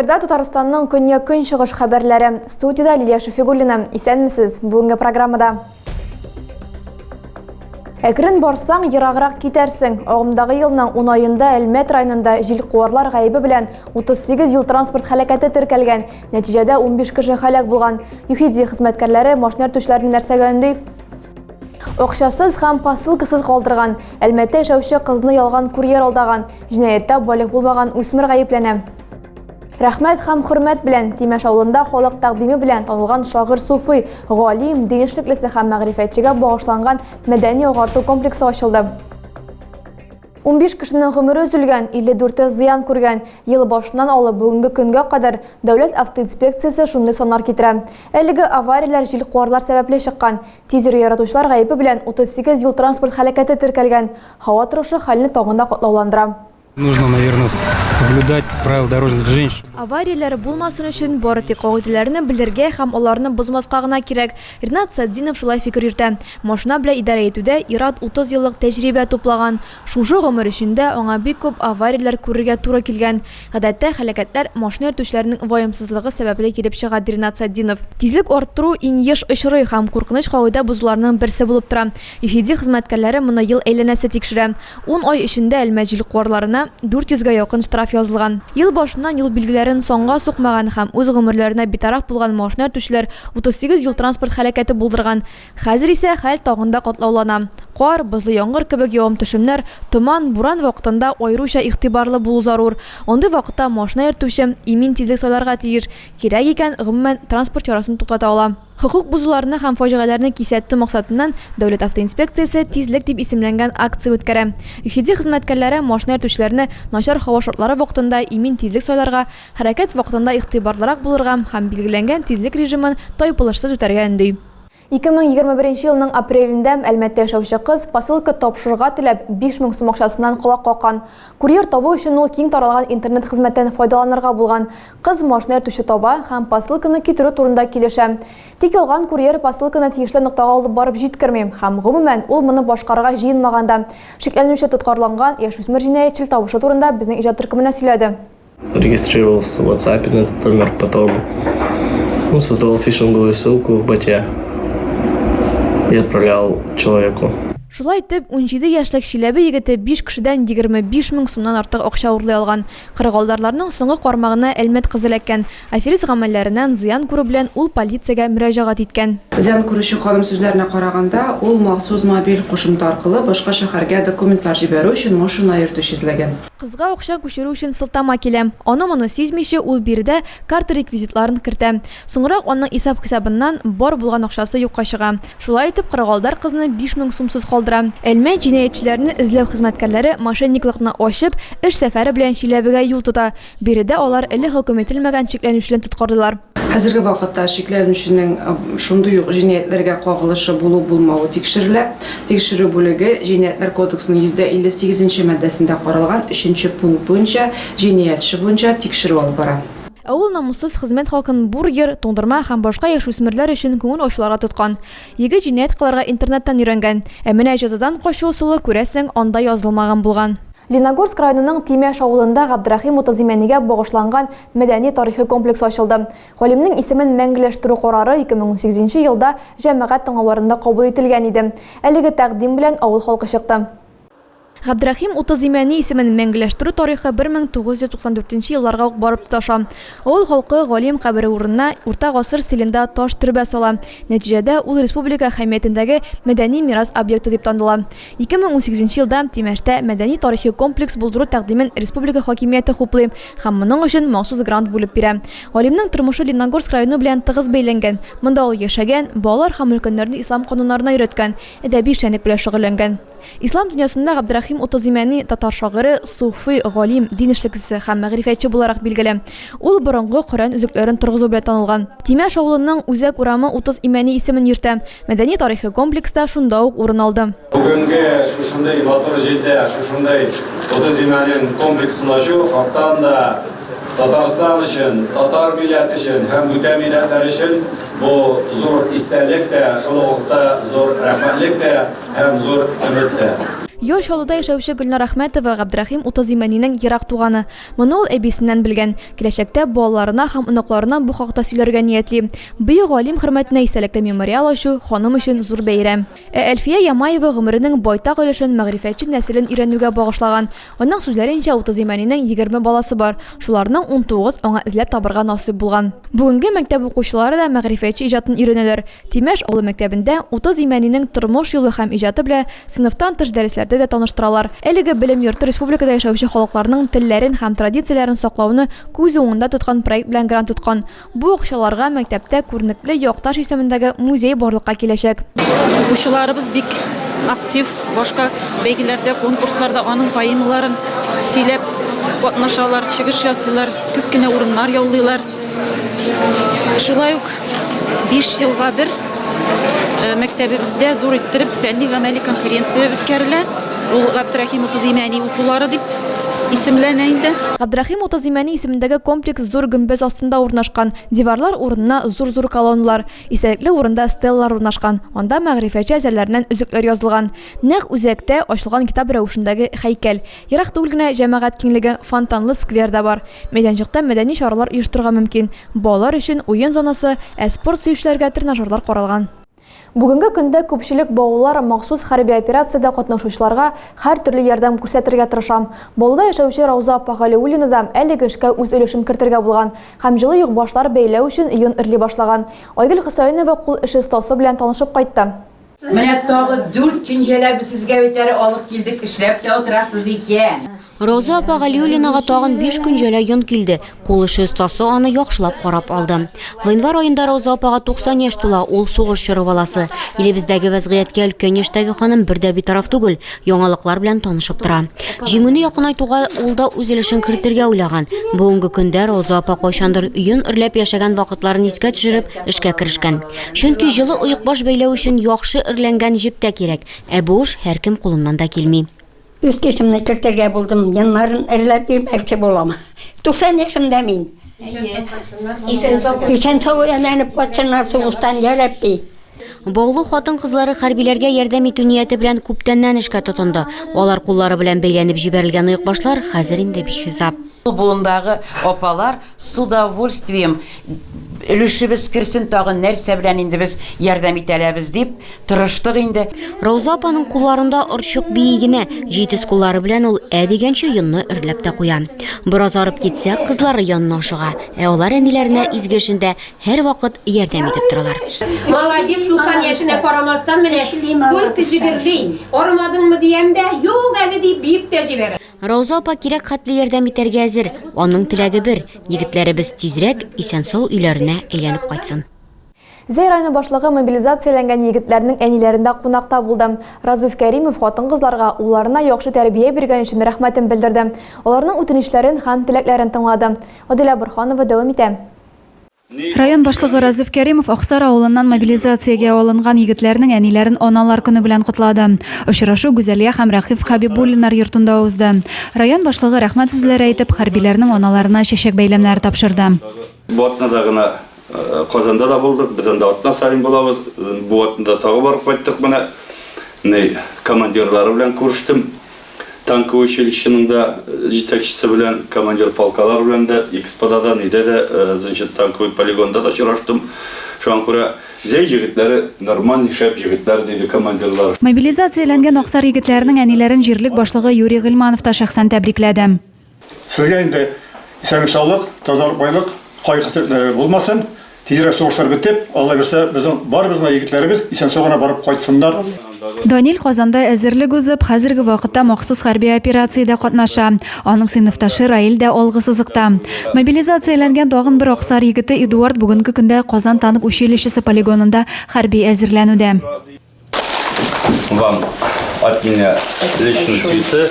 Эфирда Татарстанның көньяк-көнчыгыш хәбәрләре. Студиядә Лилия Шәфигуллина. Исәнмесез. Бүгенге программада. Әкрен барсаң, ераграк китәрсең. Агымдагы елның 10 аенда Әлмәт районында җилкуарлар гаебе белән 38 юл-транспорт һәлакәте теркәлгән. Нәтиҗәдә 15 кеше һәлак булган. ЮХИДИ хезмәткәрләре машина йөртүчеләрне нәрсәгә өнди? Акчасыз һәм посылкасыз калдырган. Әлмәттә яшәүче кызны ялган курьер алдаган. Җинаятьтә балигъ булмаган үсмер гаепләнә. Рәхмәт һәм хөрмәт белән Тимәш авылында халык тәкъдиме белән танылган шагыйрь суфый, галим, дин эшлеклесе һәм мәгърифәтчегә багышланган мәдәни-агарту комплексы ачылды. 15 кешенең гомере өзелгән, 54-е зыян күргән. Ел башыннан алып бүгенге көнгә кадәр Дәүләт автоинспекциясе шундый саннар китерә. Әлеге аварияләр җилкуарлар сәбәпле чыккан. Тиз йөрү яратучылар гаебе белән 38 юл-транспорт һәлакәте теркәлгән. Һава торышы хәлне тагын да катлауландыра. Нужно, наверное, соблюдать правила дорожного движения. Аварияләр булмасын өчен бары тик кагыйдәләрне белергә һәм аларны бозмаска гына кирәк. Ринат Сатдинов шулай фикер йөртә. Машина белән идарә итүдә ир-ат 30 еллык тәҗрибә туплаган. Шушы гомер эчендә аңа бик күп аварияләр күрергә туры килгән. Гадәттә, һәлакәтләр машина йөртүчеләрнең ваемсызлыгы сәбәпле килеп чыга, ди Ринат Сатдинов. Тизлек арттыру иң еш очрый һәм куркыныч кагыйдә бозуларның берсе булып тора. ЮХИДИ хезмәткәрләре моны ел әйләнәсе тикшерә. Ун ай эчендә Әлмәт җилкуарларына 400 гә якын штраф язылган. Ел башыннан юл билгеләрен санга сукмаган һәм үз гомерләренә битараф булган машина йөртүчеләр 38 юл-транспорт һәлакәте булдырган. Хәзер исә хәл тагын да катлаулана. Кар, бозлы яңгыр кебек явым-төшемнәр, томан, буран вакытында аеруча игътибарлы булу зарур. Андый вакытта машина йөртүче имин тизлек сайларга тиеш, кирәк икән, гомумән, транспорт чарасын туктата ала. Хокук бозуларны һәм фаҗигаләрне кисәтү максатыннан Дәүләт автоинспекциясе Тизлек дип исемләнгән акция үткәрә. ЮХИДИ хезмәткәрләре машина йөртүчеләрне начар һава шартлары вакытында имин тизлек сайларга, хәрәкәт вакытында игътибарлырак булырга һәм билгеләнгән тизлек режимын тайпылышсыз үтәргә өнди. 2021 елның апрелендә Әлмәттә яшәүче кыз посылка тапшырырга теләп 5000 сум акчасыннан колак каккан. Курьер табу өчен ул киң таралган интернет хезмәттән файдаланырга булган. Кыз машина йөртүче таба һәм посылканы китерү турында килешә. Тик ялган курьер посылканы тиешле ноктага алып барып җиткерми һәм, гомумән, ул моны башкарырга җыенмаган да. Шикләнүче тоткарланган, яшүсмер җинаятьчел тавышы турында безнең иҗат төркеменә сөйләде. Регистрировался в WhatsApp на этот номер, потом ну, создавал фишинговую ссылку в боте и отправлял человеку. Шулай итеп, 17 яшьлек Чиләбе егете биш кешедән 25 мең сумнан артык акча урлый алган. Кырыгалдарларның соңгы кармагына Әлмәт кызы эләккән. Аферист гамәлләреннән зыян күрү белән ул полициягә мөрәҗәгать иткән. Зыян күрүче ханым сүзләренә караганда, ул махсус мобиль кушымта аркылы башка шәһәргә документлар җибәрү өчен машина йөртүче эзләгән. Кызга акча күчерү өчен сылтама килә. Аны-моны сизмичә, ул биредә карта реквизитларын кертә. Соңрак аның исәп-хисабыннан бар булган акчасы юкка чыга. Шулай итеп, кырыгалдар кызны 5000 сумсыз калдыра. Әлмәт җинаятьчеләрне эзләү хезмәткәрләре мошенниклыкны ачып, эш сәфәре белән Чиләбегә юл тота. Биредә алар элек хөкем ителмәгән шикләнүчене тоткарлыйлар. Хәзерге вакытта шикләнүченең шундый ук җинаятьләргә кагылышы булу-булмавы тикшерелә. Тикшерү бүлеге Җинаятьләр кодексының 158 нче маддәсендә каралган өченче пункт буенча җинаять эше буенча тикшерү алып бара. Ә ул намуссыз хезмәт хакын бургер, туңдырма һәм башка яшүсмерләр өчен күңел ачуларга тоткан. Егет җинаять кылырга интернеттан өйрәнгән. Ә менә җәзадан качу ысулы, күрәсең, анда язылмаган булган. Леногорск районының Тимәш авылында Габдрәхим Утызимәнигә багышланган мәдәни-тарихи комплекс ачылды. Галимнең исемен мәңгеләштерү карары 2018 нче елда җәмәгать тыңлауларында кабул ителгән иде. Әлеге тәкъдим белән авыл халкы чыкты. Габдрәхим Утызимәни исемен мәңгеләштерү тарихы 1994 нче елларга ук барып тоташа. Авыл халкы галим кабере урынына урта гасыр стилендә таш төрбә сала. Нәтиҗәдә, ул республика әһәмиятендәге мәдәни мирас объекты дип таныла. 2018 нче елда Тимәштә мәдәни-тарихи комплекс булдыру тәкъдимен республика хакимияте хуплый һәм моның өчен махсус грант бүлеп бирә. Галимнең тормышы Лениногорск районы белән тыгыз бәйләнгән. Монда ул яшәгән, балалар һәм өлкәннәрне ислам кануннарына өйрәткән, әдәби эшчәнлек белән шөгыльләнгән. Ислам дөньясында Габдрәхим Утызимәни татар шагыйре, суфый, галим, дин эшлеклесе һәм мәгърифәтче буларак билгеле. Ул борынгы Коръән өзекләрен торгызу белән танылган. Тимәш авылының үзәк урамы Утыз Имәни исемен йөртә. Мәдәни-тарихи комплекс та шунда ук урын алды. Бүгенге шушындый матур җирдә шушындый 30 Имәнин комплексын ачу хактан да Татарстан өчен, татар милләте өчен һәм бүтән милләтләр өчен бу зур истәлек тә, шул ук вакытта зур рәхмәтлек тә һәм зур өмет тә. Яр Чаллыда яшәүче Гөлнар Әхмәтова Габдрәхим 30 Имәнинең ерак туганы. Моны ул әбисеннән белгән. Киләчәктә балаларына һәм оныкларына бу хакта сөйләргә ниятли. Бөек галим хөрмәтенә истәлекле мемориал ачу, ханым өчен зур бәйрәм. Ә Әлфия Ямаева гомеренең байтак өлешен мәгърифәтче нәселен өйрәнүгә багышлаган. Аның сүзләренчә, 30 Имәнинең 20 баласы бар, шуларның 19 аңа эзләп табырга насыйп булган. Бүгенге мәктәп укучылары да мәгърифәтче иҗатын өйрәнәләр. Тимәш авылы мәктәбендә 30 Имәнинең тормыш юлы һәм иҗаты белән сыйныфтан тыш дәресләрдә дә таныштыралар. Әлеге белем йорты республикада яшәүче халыкларның телләрен һәм традицияләрен саклауны күз уңында тоткан проект белән грант откан. Бу акчаларга мәктәптә күренекле якташ исемендәге музей барлыкка киләчәк. Укучыларыбыз бик актив, башка бәйгеләрдә, конкурсларда аның поэмаларын сөйләп катнашалар, чыгыш ясыйлар, күп кенә урыннар яулыйлар. Шулай ук 5 елга бер мәктәбебездә зур иттереп фәнни-гамәли конференция үткәрелә. Ул Габдрәхим Утыз-Имәни укулары дип исемләнә инде. Габдрәхим Утыз-Имәни исемендәге комплекс зур гөмбәз астында урнашкан. Диварлар урынына зур-зур колонналар, истәлекле урында стеллалар урнашкан, анда мәгърифәтче әсәрләреннән өзекләр язылган. Нәкъ үзәктә, ачылган китап рәвешендәге һәйкәл. Ерак түгел генә җәмәгать киңлеге, фонтанлы сквер да бар. Мәйданчыкта мәдәни чаралар оештырырга мөмкин. Балалар өчен уен зонасы, ә спорт сөючеләргә тренажерлар каралган. Бүгенге көндә күпчелек баулылар махсус хәрби операциядә катнашучыларга һәртөрле ярдәм күрсәтергә тырыша. Баулыда яшәүче Рауза апа Галиуллина да әлеге эшкә үз өлешен кертергә булган һәм җылы йокбашлар бәйләү өчен йон эрли башлаган. Айгөл Хөсәенова кул эше остасы белән танышып кайтты. Менә тагы дүрт көнҗәлә без сезгә бит әле алып килдек, эшләп тә утырасыз икән. Роза апа Галиуллинага тагын биш көнҗәлә йон килде. Кул эше остасы аны яхшылап карап алды. Гыйнвар аенда Роза апага 90 яшь тула, ул сугыш чоры баласы. Илебездәге вәзгыятькә өлкән яшьтәге ханым бер дә битараф түгел, яңалыклар белән танышып тора. Җиңүне якынайтуга ул да үз өлешен кертергә уйлаган. Бүгенге көндә Роза апа кайчандыр йон эрләп яшәгән вакытларын искә төшереп, эшкә керешкән. Чөнки җылы оекбаш бәйләү өчен яхшы эрләнгән җеп тә кирәк, ә бу эш һәркем кулыннан да килми. Үз көчемне кертергә булдым, йоннарын эрләп бирмәкче булам. 90 яшемдә мин. Исән-сау әйләнеп кайтсыннар сугыштан, я Рәбби. Баулы хатын-кызлары хәрбиләргә ярдәм итү нияте белән күптәннән эшкә тотынды. Алар куллары белән бәйләнеп җибәрелгән оекбашлар хәзер инде бихисап. Ул буындагы апалар с удовольствием өлешебез керсен тагын нәрсә белән инде без ярдәм итә алабыз дип тырыштык инде. Рауза апаның кулларында орчык бии генә, җитез куллары белән ул ә дигәнче йонны эрләп тә куя. Бераз арып китсә, кызлары янына ашыга, ә алар әниләренә изге эшендә һәрвакыт ярдәм итеп торалар. Молодец, 90 яшенә карамастан менә только җегерли. Арымадыңмы диям дә, юк әле дип биеп тә җибәрә. Рауза апа кирәк хәтле ярдәм итәргә әзер. Аның теләге бер, егетләребез тизрәк исән-сау өйләренә әйләнеп кайтсын. Зәй районы башлыгы мобилизацияләнгән егетләрнең әниләрендә кунакта булды. Разиф Кәримов хатын-кызларга улларына яхшы тәрбия биргән өчен рәхмәтен белдерде. Аларның үтенечләрен һәм теләкләрен тыңлады. Адилә Борһанова дәвам итә. Район башлыгы Разиф Кәримов Аксар авылыннан мобилизациягә алынган егетләрнең әниләрен Аналар көне белән котлады. Очрашу Гүзәлия һәм Рәхиф Хәбибуллиннар йортында узды. Район башлыгы рәхмәт сүзләре әйтеп, хәрбиләрнең аналарына чәчәк бәйләмнәре тапшырды. Бу атнада гына Казанда да булдык, без анда атна саен булабыз. Бу атнада тагы барып кайттык менә. Командирлары белән күрештем. Танковый училищеның да җитәкчесе белән, командир полкалар белән дә, Экспода да, нидә дә, значит, танковый полигонда да очраштым. Шуңа күрә Зәй җегетләре нормальный, шәп җегетләр, диде командирлар. Мобилизацияләнгән Аксар егетләренең әниләрен җирлек башлыгы Юрий Гыйльманов та шәхсән тәбрикләде. Сезгә инде исәнлек-саулык, тазалык, байлык, кайгы-хәсрәтләре булмасын. Тизрәк сугышлар бетеп, Алла бирсә, безнең барыбызның да егетләребез исән-сау гына барып кайтсыннар. Данил Казанда әзерлек узып, хәзерге вакытта махсус хәрби операциядә катнаша. Аның сыйныфташы Раил дә алгы сызыкта. Мобилизацияләнгән тагын бер Аксар егете Эдуард бүгенге көндә Казан танк училищесы полигонында хәрби әзерләнүдә. Вам от меня лично цветы.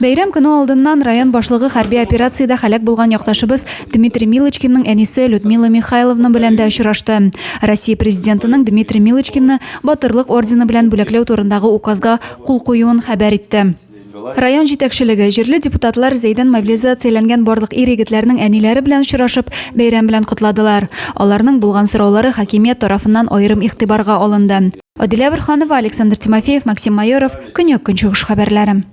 Бәйрәм көне алдыннан район башлыгы хәрби операциядә һәлак булган якташыбыз Дмитрий Милочкинның әнисе Людмила Михайловна белән дә очрашты. Россия Президентының Дмитрий Милочкинны Батырлык ордены белән бүләкләү турындагы указга кул куюын хәбәр итте. Район җитәкчелеге, җирле депутатлар Зәйдән мобилизацияләнгән барлык ир-егетләрнең әниләре белән очрашып, бәйрәм белән котладылар. Аларның булган сораулары хакимият тарафыннан аерым игътибарга алынды. Адилә Борһанова, Александр Тимофеев, Максим Майоров, Көньяк-Көнчыгыш хәбәрләре.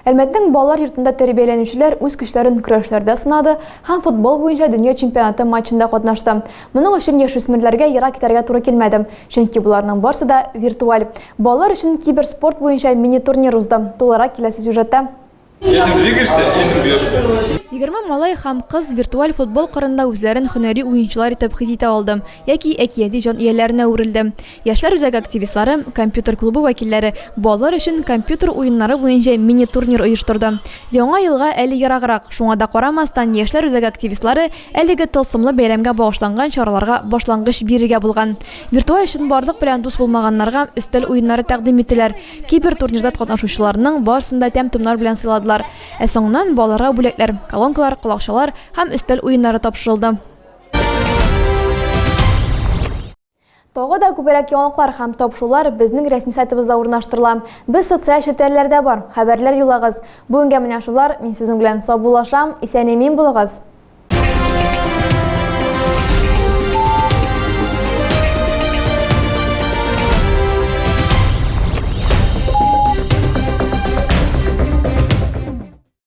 Әлмәтнең балалар йортында тәрбияләнүчеләр үз көчләрен көрәшләрдә сынады һәм футбол буенча дөнья чемпионаты матчында катнашты. Моның өчен яшүсмерләргә ерак китәргә туры килмәде, чөнки боларның барсы да виртуаль. Балалар өчен киберспорт буенча мини-турнир узды. Тулырак киләсе сюжетта. Этим двигаешься, этим бьешь. 20 малай һәм кыз виртуаль футбол кырында үзләрен һөнәри уенчылар итеп хис итә алды яки әкияти җан ияләренә әверелде. Яшьләр үзәге активистлары, компьютер клубы вәкилләре балалар өчен компьютер уеннары буенча мини-турнир оештырды. Яңа елга әле ераграк, шуңа да карамастан, Яшьләр үзәге активистлары әлеге тылсымлы бәйрәмгә багышланган чараларга башлангыч бирергә булган. Виртуаль чынбарлык белән дус булмаганнарга өстәл уеннары тәкъдим иттеләр. Кибер-турнирда катнашучыларның барысын да тәм-томнар белән сыйладылар. Ә соңыннан балаларга бүләкләр, колонкалар, колакчалар һәм өстәл уеннары тапшырылды. Тагы да күбрәк яңалыклар һәм тапшырулар безнең рәсми сайтыбызда урнаштырыла. Без социаль челтәрләрдә бар. Хәбәрләр юллагыз. Бүгенгә менә шулар. Мин сезнең белән саубуллашам. Исән-имин булыгыз.